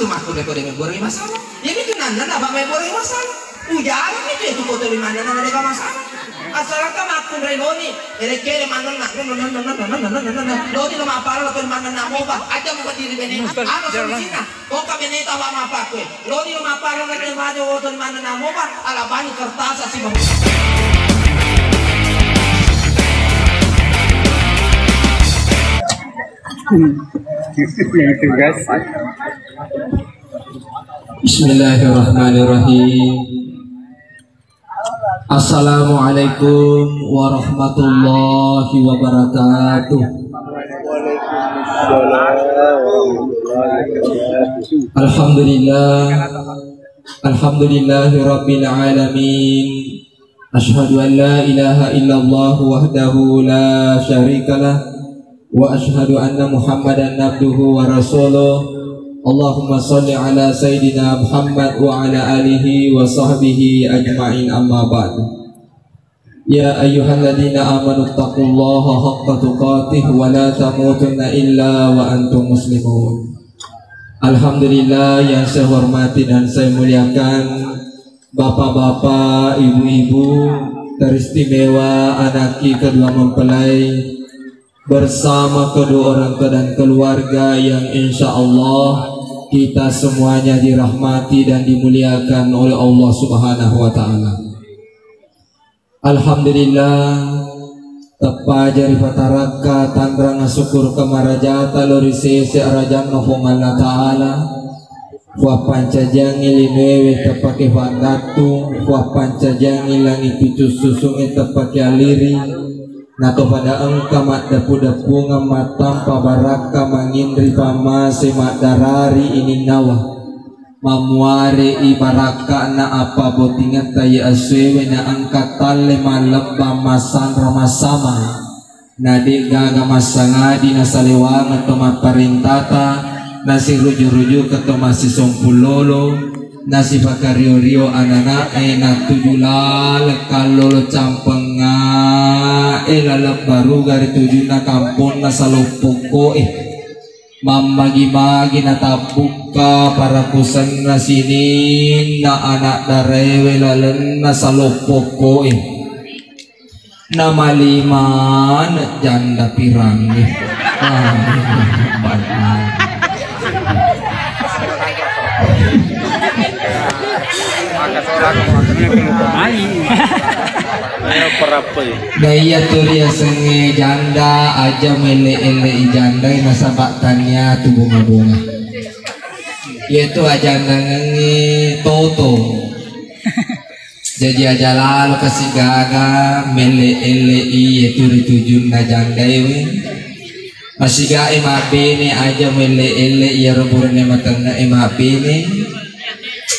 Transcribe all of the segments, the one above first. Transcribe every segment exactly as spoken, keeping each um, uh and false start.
Makkunrai ko de' mebburengngi masalah. Iyami tu nanna apa mebburengngi masalah. Ujarang itu itu koto di mana nana de' masalah. Asal engka makkunrai loni, kere-kere manenna, loni lo mappalang ko di manenna mopa, aja mo diri bene. Anu solusinna, kok bene tawa mapakku. Loni lo mappalang ko di mana oto di manenna mopa, ala bani kertas si bang. Thank you, guys. Bismillahirrahmanirrahim. Assalamualaikum warahmatullahi wabarakatuh. Alhamdulillah. Alhamdulillahirabbil alamin. Asyhadu an la ilaha illallah wahdahu la syarikalah, wa asyhadu anna Muhammadan abduhu wa rasuluh. Allahumma shalli ala sayyidina Muhammad wa ala alihi wa sahbihi ajma'in, amma ba'du. Ya ayyuhalladzina amanu taqullaha haqqa tuqatih wa la tamutunna illa wa antum muslimun. Alhamdulillah, yang saya hormati dan saya muliakan Bapak-bapak, ibu-ibu, teristimewa anakki kedua mempelai bersama kedua orang tua dan keluarga yang insya Allah kita semuanya dirahmati dan dimuliakan oleh Allah Subhanahu wa Ta'ala. Alhamdulillah, teppaja ripatarakka tanrang asukkurukka marajata lao ri sese arajanna Puang Allah Ta'ala. Puang pancajiangngi linuewe teppake panggattung, Puang pancajiangngi langi pitu susungnge teppake aliri, nato pada engka maddepu-depungeng mattampa barakka manginri pammase maddarari ininnawa. Mammuare i barakka'na appabottingetta ye essoewe na engka talle mallebbang massanra massama. Na de' gaga massangadi nasalewangeng to mapparentata, nasiruju-rujukeng to massisompullolo, nasipakario-rio anana'e, natuju laleng kallolo campengnga'e laleng baruga ri tujunna kamponna Saloppokko'e. Mammagi-magi natabbukka parakusenna sininna ana' daraewe lalenna Saloppokko'e. Namalimaneng janda pirangnge. Ah, Daiya tu riasengnge janda, aja melle-elle'i jandae nasaba tania tu bunga-bunga. Iyatu ajandangengnge toto. Jaji aja lalo kasi gaga melle-elle'i iyatu ri tujunna jandaewe. Masigae mabbene aja muelle-elle'i iyaro burane matengnge'e mabbene.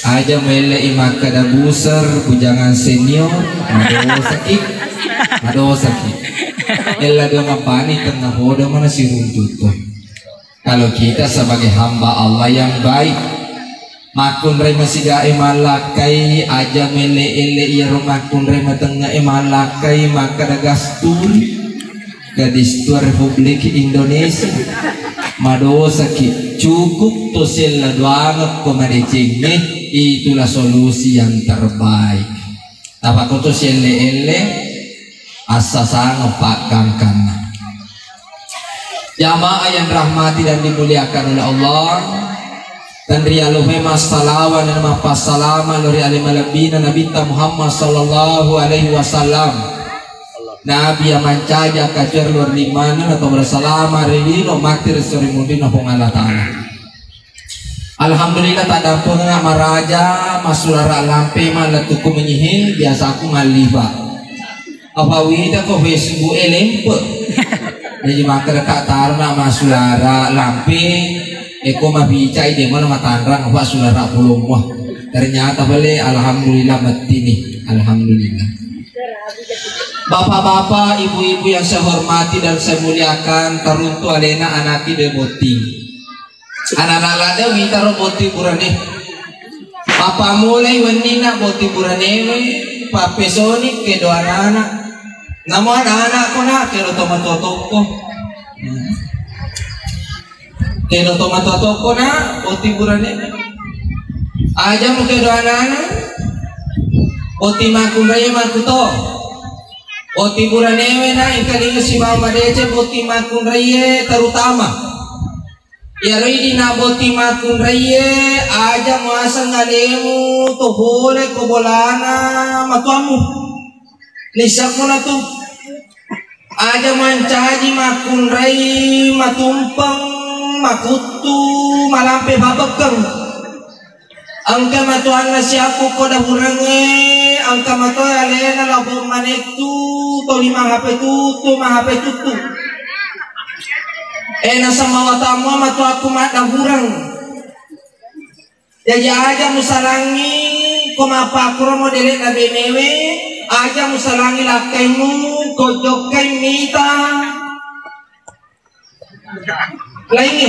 Aja muelle'i makkeda buser, bujangan senior, madosaki, madosaki. Ella dua mabbani tenna podo mana siruntutu. Kalau kita sebagai hamba Allah yang baik, makkunrai masigae mallakkai, aja muelle-elle'i iyaro makkunrai matengnge'e mallakkai, makkeda gasturi. Gadis Tua Republik Indonesia. Madosaki, cukup to sella doangekko madecengnge, itulah solusi yang terbaik. Tapakko to sielle-elle, assasangeng paggangkanna. Jamaah yang dirahmati dan dimuliakan oleh Allah, tenrialuhe massalawa dan mappassalama lao ri ale malebbina Nabitta Muhammad sallallahu alaihi wasallam. Nabi iya mancaji akkacoer luar limanna, nato bersalama ri lino matti ri sori munrinna Puang Allah Ta'ala. Alhamdulillah, taddampengengnga maraja massulara lampe ma lettuku menyihing, biasaku mallifa. Apa wita ko Facebook e lempe. Jadi makkeda ka tarona massulara lampe, eko mabicai de mana matanrang apa sulara pulomwa. Ternyata bale, alhamdulillah, mettini. Alhamdulillah. Bapak-bapak, ibu-ibu yang saya hormati dan saya muliakan, teruntuk alena anakki de botting. Anak-anak ladde witaro botting burane. Pappamulai wenninna botting buranewe, pappesoni kedo anak-anak. Namo anak-anak kona kedo tomatoa tokko. Kedo tomatoa tokko na botting burane. Aja mukedo anana, botting makkunraie makkuto. Botting buranewe na engkalinga sibawa madeceng botting makkunraie terutama. Iyaro idi na botting makkunraie, aja muaseng alemu to pole ko bolana matuammu. Lissakmu natu. Aja mancaji makkunrai matumpeng, makuttu, malampe pabekkeng. Engka matuanna siappu ko dahurengnge, engka matoi alena labo manettu, toli mahape tuttu, mahape tuttu. E nasamawa tammu matuakku maddahureng. Jaji aja musalangi ko mappakkuro modele'na benewe, aja musalangi lakkaimu ko jokkai mita. Laingi.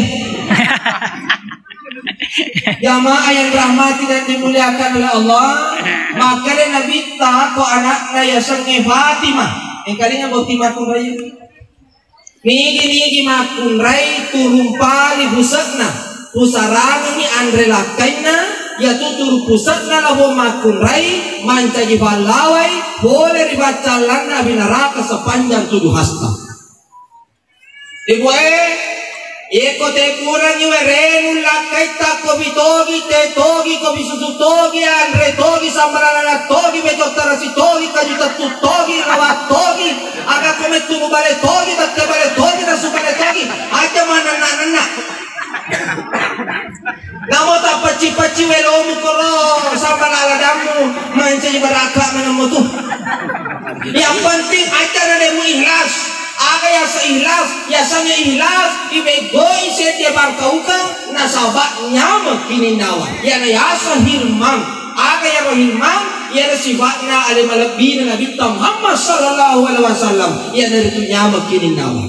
Jamaah yang dirahmati dan dimuliakan oleh Allah, makkeda Nabitta ko anakna yasengnge Fatimah. Engkalinga botting makkunrai. Nigi-nigi makkunrai turung pali puse'na, pusarangengngi anre lakkainna, yatu turung puse'na labo makkunrai mancaji pallawai pole ri baccallanna api naraka sepanjang tujuh hasta. Ibu e, yeko te kurangi werenu lakkaitta ko bitogi, te togi, ko bisusu togi, anre togi, sambala lala togi, beco tarasi togi, kaju tettu togi, rawa togi, aga ko mettu mubale togi, tette bale togi, nasu bale togi, aja manenna-nenna. Namo tappacci-pacci welomu koro sambala ladammu mancaji baraka maneng mutu. Yang penting aja na demu ikhlas. Aga yasa ikhlas, yasanya ikhlas, ibeggoi sedia bangkaukeng, nasaba nyameng kininnawa. Yana yasa hirmang. Aga yaro hirmang, yana sifatna ale malebbina Nabitta Muhammad sallallahu alaihi wasallam. Yana ritu nyameng kininnawa.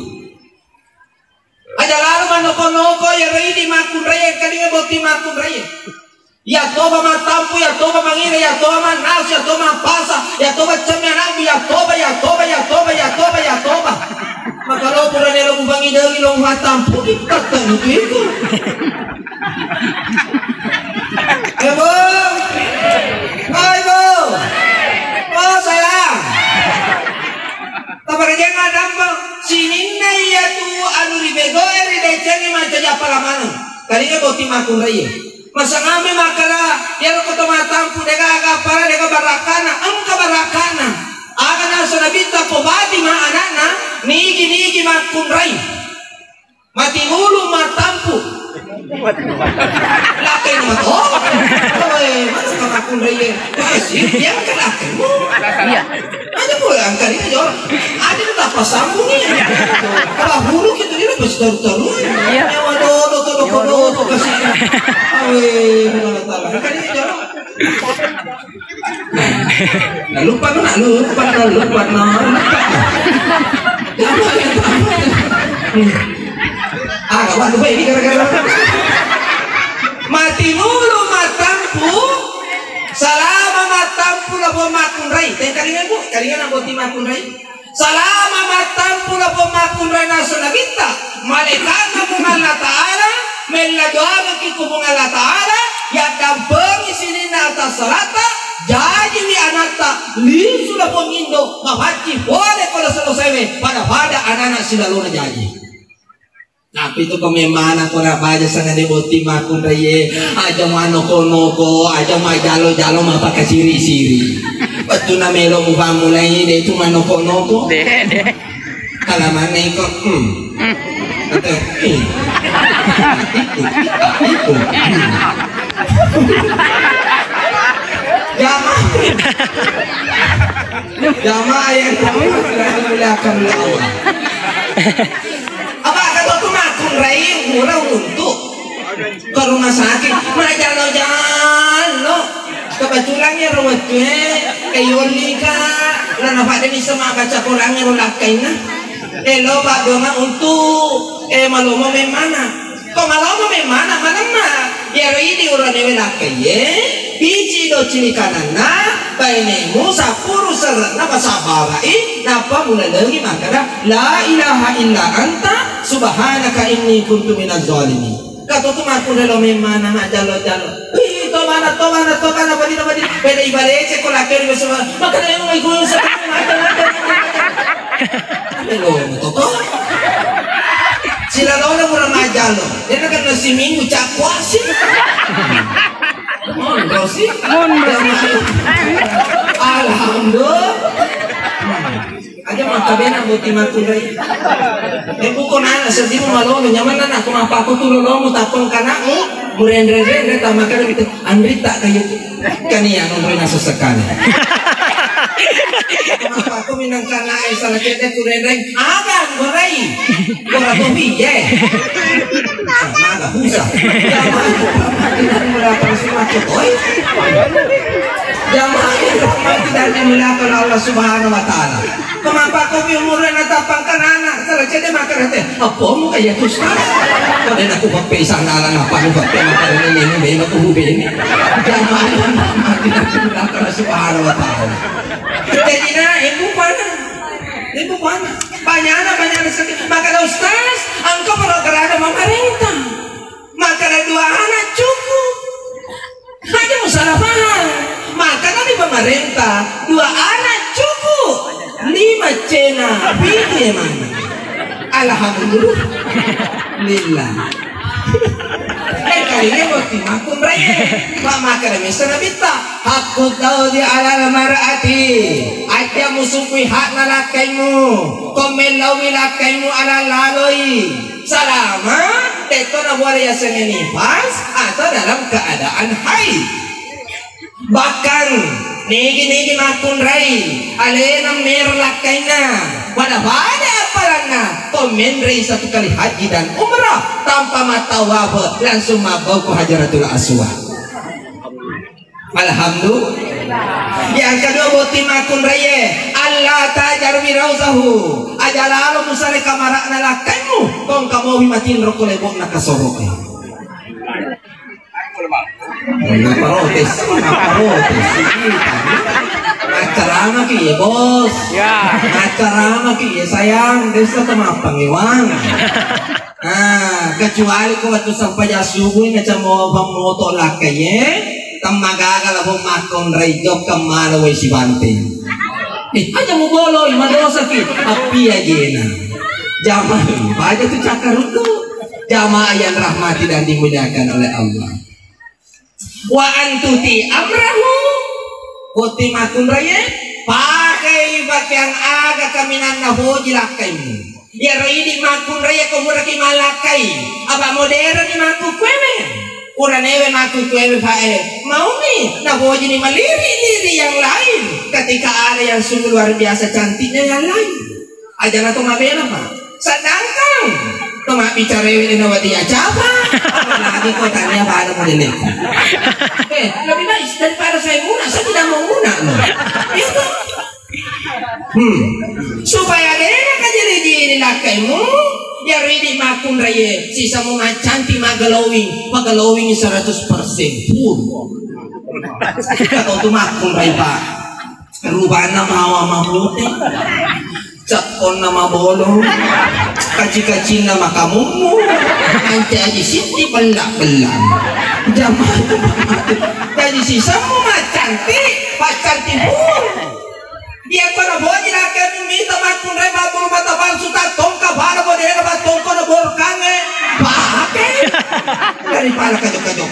Aja lalo manoko-noko, yaro idi makkunrai, engkalinga botting makkunrai. Ya toba mattampu, ya toba mangina, ya toba mannasu, ya toba mappasa, ya toba cemme anakmu, ya toba, ya toba, ya toba, ya toba, ya toba. Maka lo pura nelo mubangi deri lo mattampu, di tattanu tu itu. Eh, Bu. Oh, Ibu. Oh, sayang. Tabarajeng adampa sininna iyatu anu ribegoe ridecengi mancaji appala maneng. Kalinga botting makkunraie. Masangame makkada, iyaro ko to mattampu dega aga appala dega barakana, engka barakana. Aga naso Nabitta ko Fatimah anakna, nigi-nigi makkunrai. Matinulu mattampu. Lakkai mato. Oe, mana ka makkunraie? Masih, dia ke lakkaimu. Iya. Aja boleh angkari aja orang. Ada tetap sambung ya. Kalau hulu kita dia pasti taruh-taruh. Iya. Nyawa dodo, todo, kodo, to kasih. Awe, mana tahu. Angkari aja orang. Nah, lupa no, nak, lupa, nak, lupa no. Ah, kawan lupa ini gara-gara. Matinulu mattampu, salama mattampu labo makkunrai. Teng kalinga, Bu, kalinga na botting makkunrai. Salama mattampu labo makkunrai naso Nabitta, malaikatna Puang Allah Ta'ala, mella doangekki ku Puang Allah Ta'ala, yaddampengi sininna atas salata, jajiwi anatta, lisu labo indo, mapaccing pole ko lasa-lasaewe, pada-pada anana silalona jaji. Tapi tu pememana ko na baja sangade botting makkunraie, aja manoko-noko, aja majalo-jalo, mapakasiri-siri. Wettunna melo mufammulai de tu manoko-noko. De, de. Kalamanna iko, hmm. Hmm. Atau, hmm. Iko, iko, iko, hmm. Jamaah. Jamaah yang dimuliakan oleh Allah. Apa kata tu makkunrai murah untuk ke rumah sakit, majalo-jalo. Kebetulan ya ro wettue, eh, yolli ka, lana pada bisa baca Quran ya ro lakkainna. Eh, lo Pak Doma untuk, eh, malomo memana. Ko malomo memana, malemma. Yaro idi uranewe lakkaie, pici do cili kananna, bainemu sapuru serrena pasabarai, nappa mulalengi makkada, la ilaha illa anta, subhanaka inni kuntu minaz zalimin. Katotu makkunrai lo memana, majalo-jalo. Ih, to Mana to, mana to, mana bali, mana bali. Beda ibalece ko lakka di besok. Maka dia mau ikut usah. Ada lo, toko. Sila lo, lo, murah majal lo. Dia kan nasi minggu, cak kuasi. Monro sih. Monro. Alhamdulillah. Aja makkabena boti makkunrai. Eh, buko nana, sedihmu malolo, nyaman nana, aku mapako tu lolomu, tapang kanakmu, murenre-renre, tamakana gitu, andri tak kayu. Kan iya, nonroi naso sekali. Aku mapako minang kanai, salah cedde kurenreng, aga, gorai. Gora topi, ye. Maga, busa. Jamaah yang dirahmati dan dimuliakan Allah Subhanahu wa Ta'ala. Kemapa kopi umurnya natapang kanana, salah cedde makan hati. Apa mu kayak tuh, Ustaz? Kau dia nak kupak pesan ala napa, kupak pesan ala ini, ini, ini, aku ini. Jamaah yang dirahmati dan dimuliakan Allah Subhanahu wa Ta'ala. Jadi, nah, ibu mana? Ibu mana? Banyak anak, banyak rezeki. Maka ada ustaz, engkau program pemerintah. Maka ada dua anak cukup. Aja mu salah paham. Maka tadi pemerintah, dua anak cukup. Lima cena, bini mana? Alhamdulillah. Eh, kalinya boti makkunrai. Pak, maka ada misa nabitta. Haqqu zawji alal mar'ati. Aja musukui hakna lakkaimu. Ko mellaui lakkaimu ala laloi. Salama, tetto na boleh yasengnge nifas atau dalam keadaan haid. Bahkan nigi-nigi makkunrai alena mer lakkainna, pada-pada appalanna to menrei satu kali haji dan umrah tanpa mattawaf, langsung mabbau ko Hajaratul Aswad. Alhamdulillah. Yang kedua, boti makkunraie, Allah tajarwi rausahu. Aja lalo musale kamara'na lakkaimmu, kong kamowi matinro ko lebo'na kasoro'e. Naprotes, naprotes. Accaramaki ye, bos. Ya. Accaramaki ye, sayang. Desa temapang iwang. Ah, kecuali ko wettu sempajang subuh na camo pammoto lakkai ye, temmagaga labo makkonrai jokka mala wai sibante. Eh, aja muboloi, madosaki. Appi ajena. Jamaah, baja tu cakkaruddu. Jamaah yang rahmati dan dimuliakan oleh Allah. Wa antuti amrahu, boti makkunraie, pakai pakaian aga kaminanna hoji lakkaimu. Iyaro idi makkunraie ko muraki malakkai, apa modern ni makkukkuewe. Uranewe makkukkuewe fae, mauni nahoji ni maliri-liri yang lain ketika ada yang sungguh luar biasa cantiknya yang lain. Aja na to mabela, Pak. Sedangkan to mabbicara ewe na wati acapa, apalagi ko tania pada model itu. Eh, lebih baik daripada saya muna, saya tidak mau muna, loh. Itu. Hmm. Supaya dena kajili-jili lakkaimu, ya ridi makkunraie, sisa mu macantik, maglowing, maglowing seratus persen pun. Kita tahu tuh makkunrai, Pak. Rubanna mawa mabote, cepponna mabolong, kaci-kacinna makamummu, ance aji sitti bella-bella. Jamaah, jadi sisemmu maccanti, paccanti pun. Dia kono boji lakemu mita makkunrai mabbulu mata palsu, tattongka pada bodena, tattongko na borkange. Pake. Daripada kajok-kajok.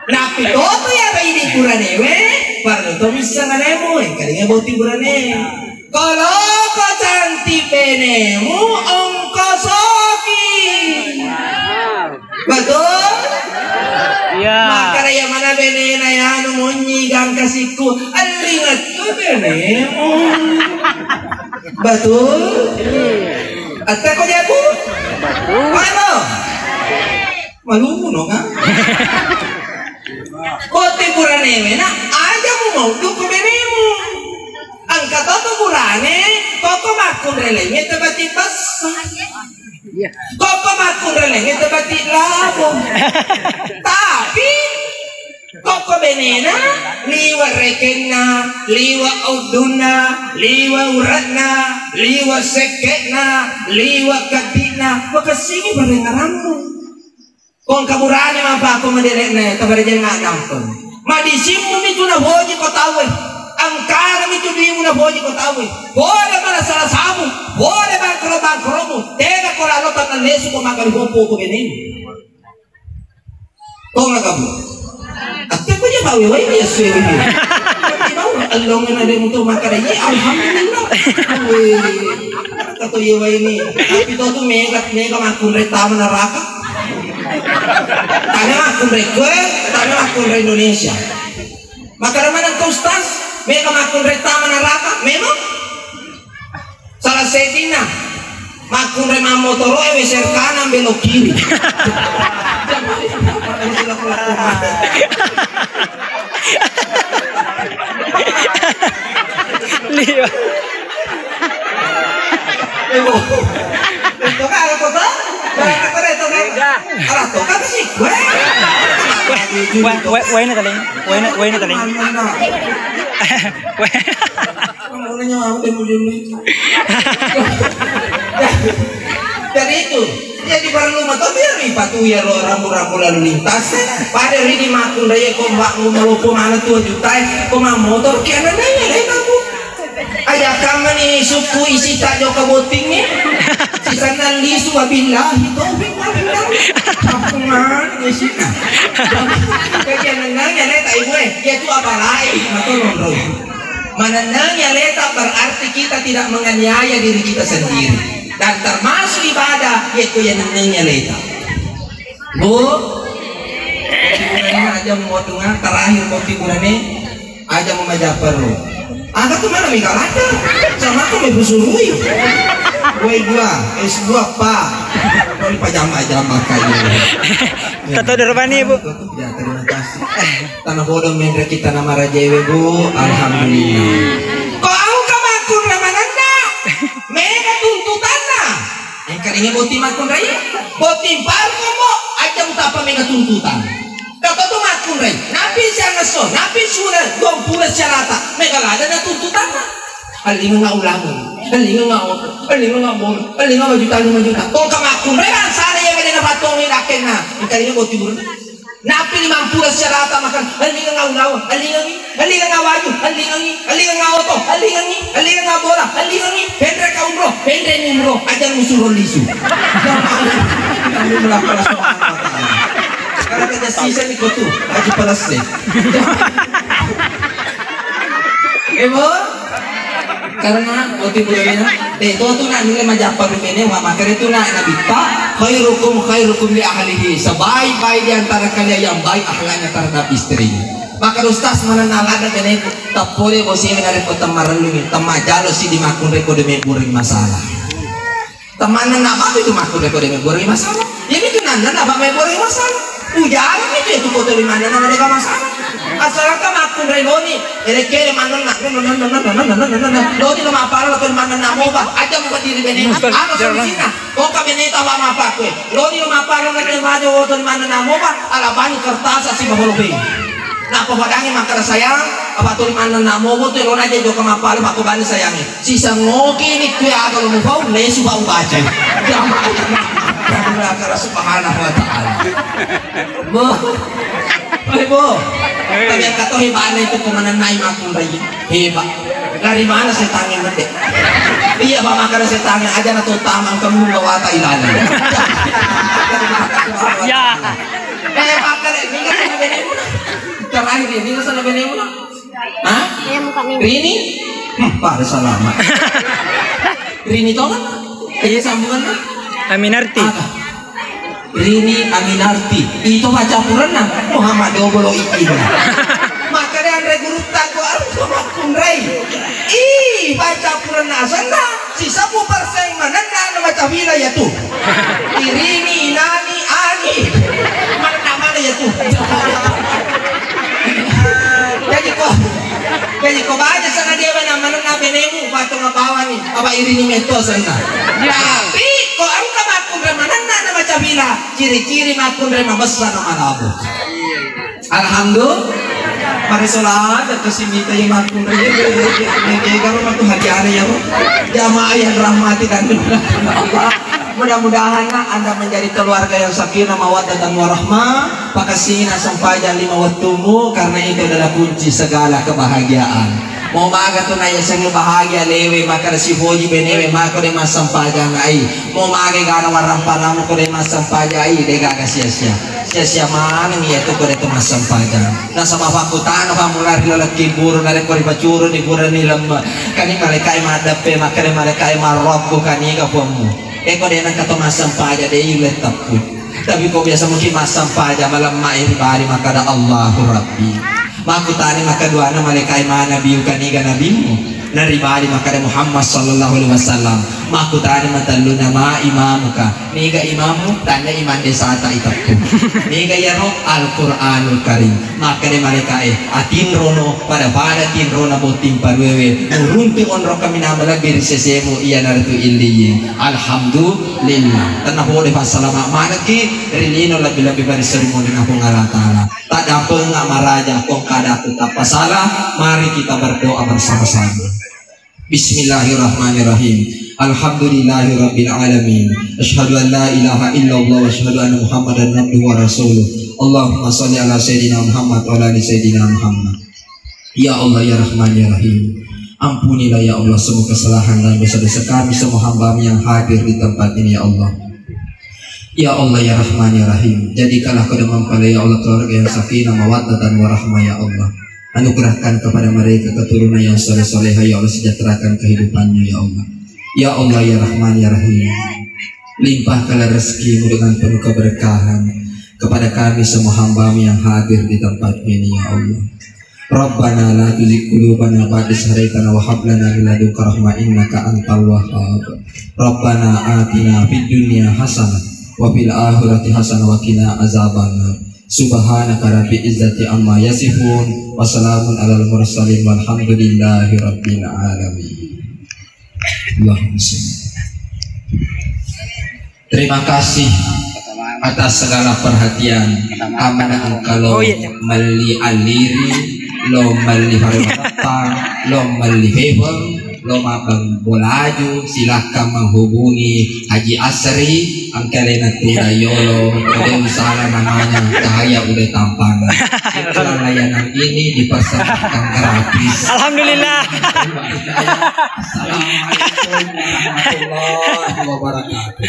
Nappi toto ya bai di buranewe, parellu to misseng anemu, engkalinga boti burane. Kalau ko cantik benemu, ongko soki. Betul? Iya. Maka ya mana benena ya anu munyi gangka siku, alingatku benemu. Betul? Atta ko jabu? Betul. Mana? Maluno, kan? Kote buranewe na, aja mu mau duku benemu. Angka toto burane, koko makkunrai laingnge tebati bessa. Iya. Koko makkunrai laingnge tebati labo. Tapi, koko benena, liwa rekenna, liwa uddunna, liwa uratna, liwa sekke'na, liwa keddi'na, makessingi parengngerammu. Ko engka burane mapakko madele'na, tabarejeng addampeng. Madisimmu mitu nafoji ko tauwe. Engkana mitu duimu nafoji ko tauwe. Pole mana salah samu, pole bangkro-bangkromu. Tega ko lalo tanna lesu ko makan hopo ko benemu. Ko ngakabu. Atte ko je bawe wai biasa ini. Allong na de mutu makara ye alhamdulillah. Weh. Kata ye wai ini. Tapi to tu mega mega makunre tama neraka. Tanya makkunre kue, tanya makkunre Indonesia. Maka mana kau ustaz? Mega makkunre tama neraka, memang salah settinna. Makkunre mammotoro e weser kanan belok kiri. Liwa. Itu kan kota. Kota itu kan. Arah tuh kan sih gue. Wah, wah, wah, ini tadi. Wah, ini, wah, ini tadi. Wah. Jadi itu, jadi parellu mato biar ipatu ya lo rambu-rambu lalu lintas. Pada ridi makkunre ko mbak malopo mana tua juta, ko motor kiana nanya lagi kamu. Aja kamani suku isi tak jauh ke botingnya. Sisanna lisu wabillahi taufiq wabillahi. Aku mana sih? Kajian nanya lagi tak ibu eh. Ya itu apa lain? Maka nonton. Menenangi aleta berarti kita tidak menganiaya diri kita sendiri. Dan termasuk ibadah, yaitu yang nenangi aleta. Bu, aja mau terakhir mau hiburannya, aja mau majapar lu. Ada tuh mana mika lada? Sama aku mau busului. Gue dua, es dua apa? Mau dipajama-jama kayu. Tato dermani, Bu. Ya, terima kasih. Tanah bodoh menre kita nama raja ewe, Bu. Alhamdulillah. Ko engka makkunre manenna. Mega tuntutanna. Engka ringe boti makkunre. Boti parko mo. Aja utapa mega tuntutan. Kata tu makkunre. Napi siang esso. Napi sura. Dua puluh siarata. Mega lada na tuntutanna. Allinga nga ulama. Allinga nga oto. Allinga nga bola. Allinga nga juta, lima juta. Ko engka makkunre bangsana iya mega na patongi lakkenna. Engka ringe boti burna. Nappi limampulo siarata makan, allinga nga ulawa, allingangi, allinga nga waju, allingangi, allinga nga oto, allingangi, allinga nga bola, allingangi, penre ka umroh, penre ni umroh, aja musuro lisu. Karena kerja sisa ni kotu, aja palase. Ebo? Karena motif budayana, eh, to tu nak nilai majappa rumene, wa makare tu nak nabitta, khairukum khairukum li ahlihi, sebaik-baik di antara kalian yang baik akhlaknya terhadap istrinya. Maka ustaz mana nalada kene tappole bosi narekko temmarellungi, temma jalo si dimakkunre ko demi buring masalah. Temanna na apa itu makkunre ko demi buring masalah. Ini tu nanna na apa mai buring masalah. Ujarang itu itu koto di mana na mereka masalah. Asal ka makkunre loni, kere-kere manenna, loni lo mapala ko manenna moba, aja mo diri bene. Apa solusinya? Ko ka bene tawa mapa kue. Loni lo mapala na kere majo woto manenna moba, ala bani kertas asi baholo be. Nappa padangi makkeda sayang, apa tuli manenna mobo tu lona je jokka mappalu pakko bani sayangi. Sisa ngoki ni kue aga lo mufau, lesu bau baca. Jamaah yang subhanahu wa ta'ala. Bo. Oi, Bo. Tapi yang kata hebatnya itu pemenang naik makun bayi. Hebat. Dari mana setannya mendek? Iya, Pak, makanya setannya aja na terutama kamu bawa tak ilana. Ya. Eh, makanya ini kan sama bene. Terakhir ini kan sama bene. Hah? Iya, muka minggu. Rini? Hmm, pada salama. Rini to kan? Iya, sambungan kan? Aminarti. Apa? Rini Aminarti. Itu baca Quran nah. Muhammad Dobolo Ikin. Makanya Andre Guru Tangko Arus sama Kunrai. Ih, baca Quran nah, sana. Sisebbu persen manenna na maca fila ya tu. Irini, inani, ani. Manenna mana ya tu. Jadi ko, jadi ko baca sana dia mana manenna benemu, patung apa ni? Apa irini meto sana. Tapi ko engka makkunre manenna na maca fila, ciri-ciri makkunre mabessa na malabu. Alhamdulillah. Mari sholat, terus minta yang makkunre. Ini dia kalau matu hadiah ya, Bu. Jamaah yang rahmati dan dimuliakan Allah. Mudah-mudahan, nak, Anda menjadi keluarga yang sakinah, mawaddah, dan warahmah. Pakasina sempajang lima wettumu, karena itu adalah kunci segala kebahagiaan. Mau maga tu, nak, yasengnge bahagia lewe, maka sipoji benewe, maka de massempajang ai. Mau maga gana warang panamu, ko de massempajang ai, de gaga sia-sia. Sia-sia maneng iya tu ko de tu massempajang. Nasaba pakkutana pammula ri laleng kiburu, narekko ripacuruni purani lemme. Kani malaikae maddeppe, makkeda malaikae, "Marrabbuka, niga puammu?" Eko de nengka to massempajang, de yulle teppu. Tapi ko biasa muki massempajang, malemma e ribali makkeda, "Allahu Rabbi." Makkutana makkeduana malaikae, "Ma nabiyuka, niga nabimmu?" Naribali makkeda, "Muhammad sallallahu alaihi wasallam." Makkutana matelluna, "Ma imamuka?" Niga imammu? Tandai iman desata iteppu. Niga iyaro? Al-Quranul Karim. Makkeda malaikae, "Atinrono pada-pada tinrona botting paruewe, muruntu onro kaminang malebbi ri sesemu, iyanaritu illiyin." Alhamdulillah. Tenna pole passalama manekki ri lino lebbi-lebbi pada seri monrinna Puang Allah Ta'ala. Taddampeng maraja kong kada tetap pasala. Mari kita berdoa bersama-sama. Bismillahirrahmanirrahim. Alhamdulillahirabbil alamin. Asyhadu an la ilaha illallah wa asyhadu anna Muhammadan abduhu wa rasuluh. Allahumma shalli ala sayyidina Muhammad wa ala ali sayyidina Muhammad. Ya Allah, ya Rahman, ya Rahim, ampunilah, ya Allah, semua kesalahan dan dosa-dosa kami, semua hamba-Mu yang hadir di tempat ini, ya Allah. Ya Allah, ya Rahman, ya Rahim, jadikanlah kedua mempelai, ya Allah, keluarga yang sakinah, mawaddah, dan warahmah, ya Allah. Anugerahkan kepada mereka keturunan yang soleh-solehah, ya Allah, sejahterakan kehidupannya, ya Allah. Ya Allah, ya Rahman, ya Rahim, limpahkanlah rezeki-Mu dengan penuh keberkahan kepada kami semua hamba-Mu yang hadir di tempat ini, ya Allah. Rabbana la tuzigh qulubana ba'da idh hadaytana wa hab lana min ladunka rahmah innaka antal wahhab. Rabbana atina fid dunya hasanah wa fil akhirati hasanah wa qina azabannar. Subhanaka rabbil izzati amma yasifun. Wa salamun alal mursalin walhamdulillahi rabbil alamin. Allahumma shalli. Terima kasih atas segala perhatian. Amana engka lo melli aliri, lo melli farematappang, lo melli heweng, lo mabbang bolaju, silahkan menghubungi Haji Asri, engka lena tu dayolo, udah usala namanya, cahaya udah tampan. Iklan layanan ini dipersembahkan gratis. Alhamdulillah. Assalamualaikum warahmatullahi wabarakatuh.